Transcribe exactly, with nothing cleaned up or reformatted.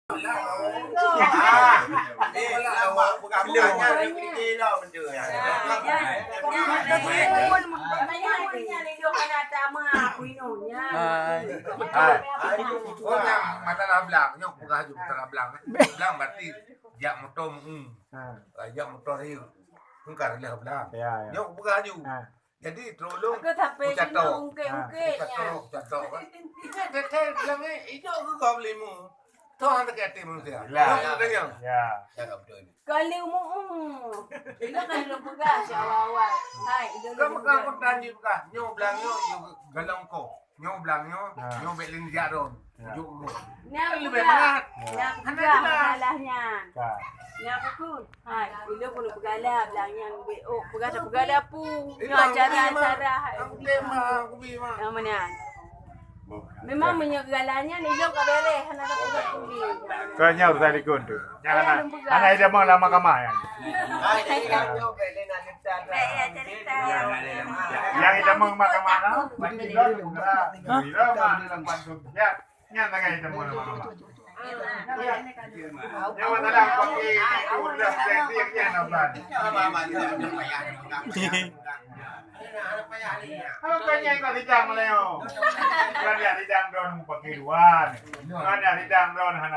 Ah, eh, lama pegang-pegang nyan, dia pergi lah benda nyan. Hai. Oh, nyang masalah blang, nyoe peugah ju masalah blang. Blang berarti jak moto meu. Ha. Ah, jak moto rayeuk. Engkar leh blang. Ya, ya. Nyoe peugah ju. Ha. Jadi, tolong. Aku sampai kucatok. Gunung ungkit-ungkit, ha, kucatok, ya. Kucatok, kan? Ingat betul, bilang, eh, hidup ke kau beli mu? Tuhan dekat hati manusia. Ya. Tuhan dekat hati. Ya. Cakap betul ni. Kalau mu, hmm. Itu kan dulu pegang si awal-awal. Hai, itu dulu pegang. Kamu kan aku tanya pegang. Nyoe bilang nyoe, nyoe galong ko. Nyoe bilang nyoe, ha, nyoe bek lin jak ron. Ya. Juk ko. Nyan lebih mangat. Ya. Hana peugah jelas. Masalah nyan. Ka. Nyan aku. Hai, ilôn keuneuk peugala blang nyan, oh, peugala, peugala pu. Nyoe acara-acara, hai. Aku tema, aku bi mah. Yang mana? Memang meunyoe peugala nyan, ilôn ka beres, hana ada peugah tuli. Kau nyaur tadi kun tu. Jangan. Hana ada mau lama kamar ya. Baik, ya, cerita. Yang itu mau kamar kan? Baik, ya. Nyan lagèe teumon lama-lama. Nyan mata dah pakai udah sensitif nyan, Abang. Kalau kau nyan kau sidang, Leo. Kan dia sidang don pakai dua ni. Kan dia sidang don hana